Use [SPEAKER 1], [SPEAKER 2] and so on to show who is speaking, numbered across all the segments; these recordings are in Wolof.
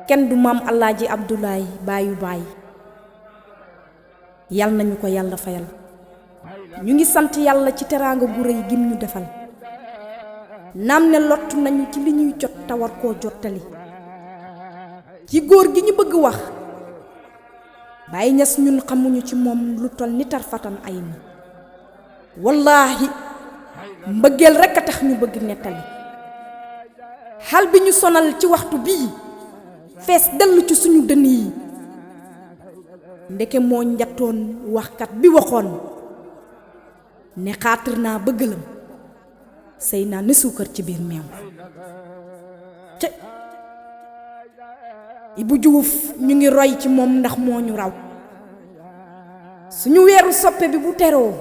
[SPEAKER 1] kenn du maam Alaaji Abdoulaye baayu baay yal nañu ko yàlla fayal ñu ngi sant yàlla ci teraanga gu rëy gim ñu defal naam ne lott nañu ci li ñuy jot te war koo jottali ci góor gi ñu bëgg wax Baay Ñas ñun xamuñu ci moom lu toll ni tarfatan ay ni wallaahi mbëggeel rekk a tax ñu bëgg nettali xal bi ñu sonal ci waxtu bii fees dell ci suñu dënn yi ndeke moo njattoon waxkat bi waxoon ne xaatir naa bëggalam sëy naa ni suukar ci biir meew te Ibu Juuf ñu ngi roy ci moom ndax moo ñu raw suñu weeru soppe bi bu teroo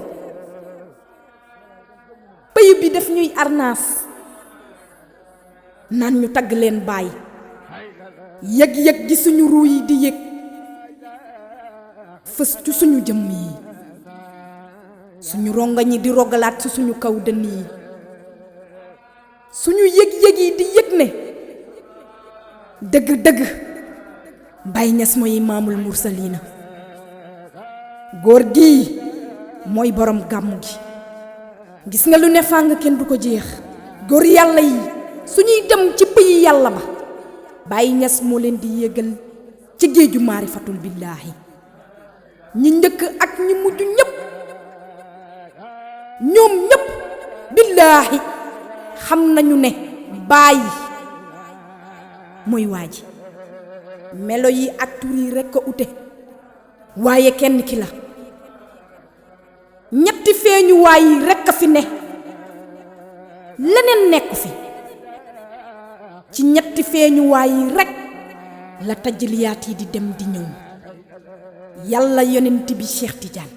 [SPEAKER 1] pëy bi daf ñuy arnaas naan ñu tagg leen baay yëg-yëg gi suñu ruu yi di yëg fës ci suñu jëmm yi suñu rongañ yi di rogalaat ci suñu kaw dënn yi suñu yëg-yëg yi di yëg ne dëgg-dëgg Baay Ñas mooy imaamul mursaliina góor gi mooy borom gàmmu gi gis nga lu ne fàng kenn du ko jeex góor yàlla yi suñuy dem ci pëyi yàlla ba Baay Ñas moo leen di yéegal ci géeju maarifatul billaahi ñi njëkk ak ñi mujj ñépp ñoom ñépp billaahi xam nañu ne baay mooy waa ji melo yi ak tur yi rekk a ute waaye kenn ki la ñetti feeñuwaay yi rekk a fi ne leneen nekku fi ci ñetti feeñuwaay yi rekk la tajliyaat yi di dem di ñëw yàlla yonent bi Cheikh Tidiane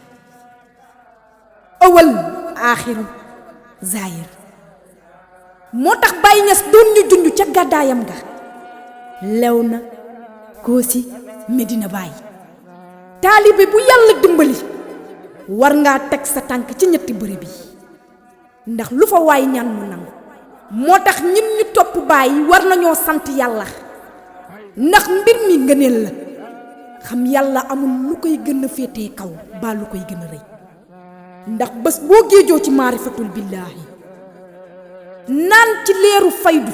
[SPEAKER 1] awal aaxiru zaahir moo tax Baay Ñas doon ñu junj ca gàddaayam ga lew na Koosi Medina Baay taalibe bu yàlla dimbali war ngaa teg sa tànk ci ñetti bërëb yi ndax lu fa waay ñaan mu nangu moo tax ñun ñu topp Baay war nañoo sant yàlla ndax mbir mi ngëneel la xam yàlla amul lu koy gën a féetee kaw baa lu koy gën a rëy ndax bés boo géejoo ci maarifatul billaahi naan ci leeru faydu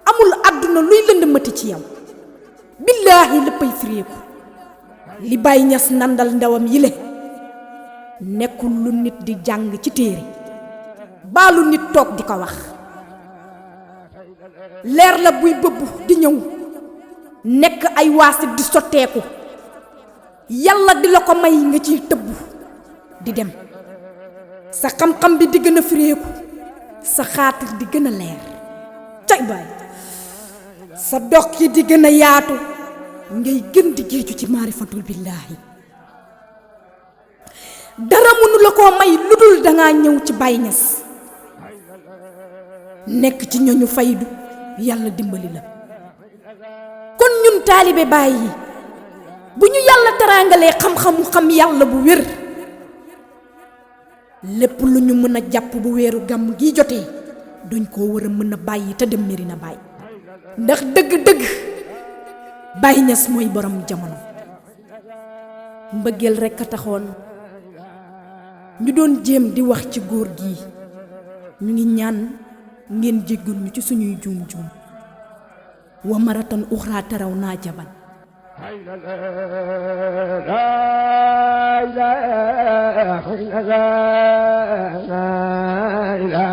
[SPEAKER 1] amul àdduna luy lëndëmati ci yow billaahi léppay fireeku li Baay Ñas nandal ndawam yile nekkul lu nit di jàng ci téere baa lu nit toog di ko wax leer la buy bëbb di ñëw nekk ay waasit di sotteeku yàlla di la ko may nga ciy tëbbu di dem sa xam-xam bi di gën a fireeku sa xaatir di gën a leer cay baay sa dox yi di gën a yaatu ngay gën di géeju ci maarifatul billaahi dara mënu la koo may lu dul dangaa ñëw ci Baay Ñas nekk ci ñoñu faydu yàlla dimbali la kon ñun taalibe Baay yi bu ñu yàlla teraangalee xam-xamu xam yàlla bu wér lépp lu ñu mën a jàpp bu weeru gàmm gi jotee duñ koo war a mën a bàyyi te dem Medina Baay ndax dëgg-dëgg Baay Ñas mooy borom jamono mbëggeel rekk a taxoon ñu doon jéem di wax ci góor gi ñu ngi ñaan ngeen jéggal ñu ci suñuy juum-juum wa maratan uxraa taraw naa jaban
[SPEAKER 2] la